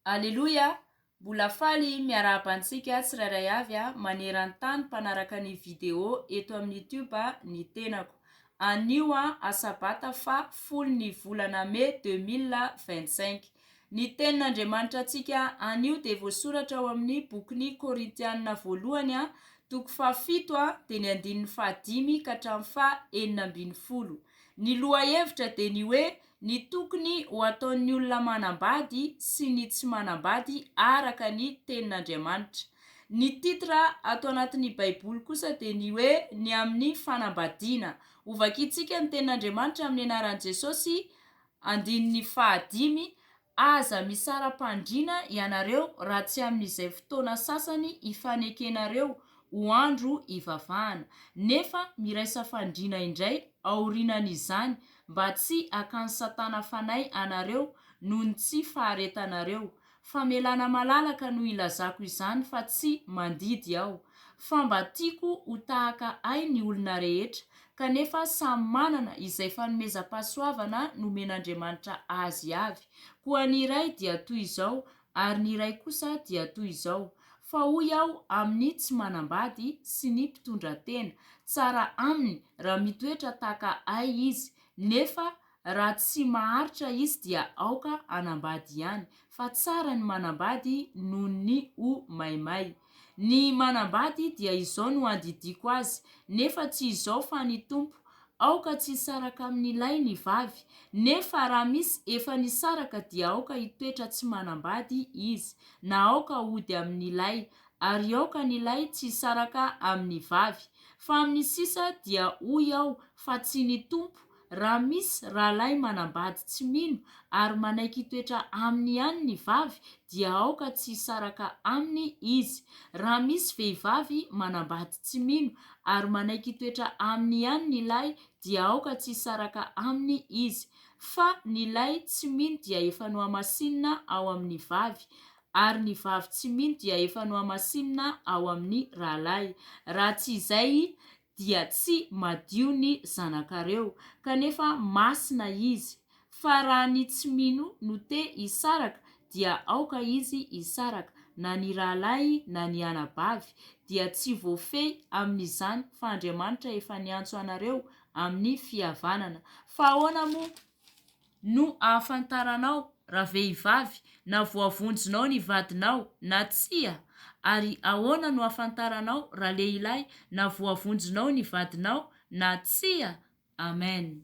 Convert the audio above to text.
Aleloia! Mbola faly miarahaba antsika tsirairay avy maneran-tany mpanaraka ny video eto amin'ny youtube ny tenako. Anio asabata faha folo ny volana mey 2025. Ny tenin'Andriamanitra antsika anio dia voasoratra ao amin'ny bokin'ny Korintianina voalohany toko fahafito dia ny andininy fahadimy ka hatramin'ny faha 16. Ny lohahevitra dia ny hoe ny tokony ho ataon'ny olona manambady sy ny tsy manambady araka ny Tenin'Andriamanitra. Ny titre ato anatin'ny Baiboly kosa dia ny hoe ny amin'ny fanambadiana. Hovakintsika ny Tenin'Andriamanitra amin'ny anaran'i Jesosy, andininy fahadimy, Aza misara-pandriana ianareo raha tsy amin'izay fotoana sasany ifanekenareo ho andro ivavahana, nefa miraisa fandriana indray aorinan'izany mba tsy hakan'i Satana fanahy anareo noho ny tsy faharetanareo. Famelana malalaka no ilazako izany fa tsy mandidy aho. Fa mba tiako ho tahaka ahy ny olona rehetra, kanefa samy manana izay fanomezam-pahasoavana nomen'Andriamanitra azy avy. Koa ny iray dia toy izao, ary ny iray kosa dia toy izao. Fa hoy aho amin'ny tsy manambady sy ny mpitondra-tena, tsara aminy raha mitoetra tahaka ahy izy, nefa Raha tsy maharitra izy dia aoka hanambady ihany, fa tsara ny manambady noho ny ho maimay. Ny manambady dia izao no andidiako azy, nefa tsy izao fa ny Tompo, aoka tsy hisaraka amin'ilay ny vavy, nefa raha misy efa nisaraka dia aoka hitoetra tsy manambady izy, na aoka hody amin'ilay, ary aoka ny lahy tsy hisaraka amin'ny vavy. Fa amin'ny sisa dia hoy aho fa tsy ny Tompo, Raha misy rahalahy manambady tsy mino ary manaiky hitoetra aminy ihany ny vavy dia aoka tsy hisaraka aminy izy. Raha misy vehivavy manambady tsy mino ary manaiky hitoetra aminy ihany ny lahy dia aoka tsy hisaraka aminy izy. Fa ny lahy tsy mino dia efa nohamasinina ao amin'ny vavy, ary ny vavy tsy mino dia efa nohamasinina ao amin'ny rahalahy. Raha tsy izay dia tsy madio ny zanakareo, kanefa masina izy, fa raha ny tsy mino no te hisaraka dia aoka izy hisaraka, na ny rahalahy na ny anabavy, dia tsy voafehy amin'izany fa Andriamanitra efa niantso anareo amin'ny fihavanana. Fa ahoana moa? no ahafantaranao ravehivavy na voavonjinao ny vadinao na tsia? Ary ahoana no ahafantaranao ralehilahy na voavonjinao ny vadinao na tsia? Amen.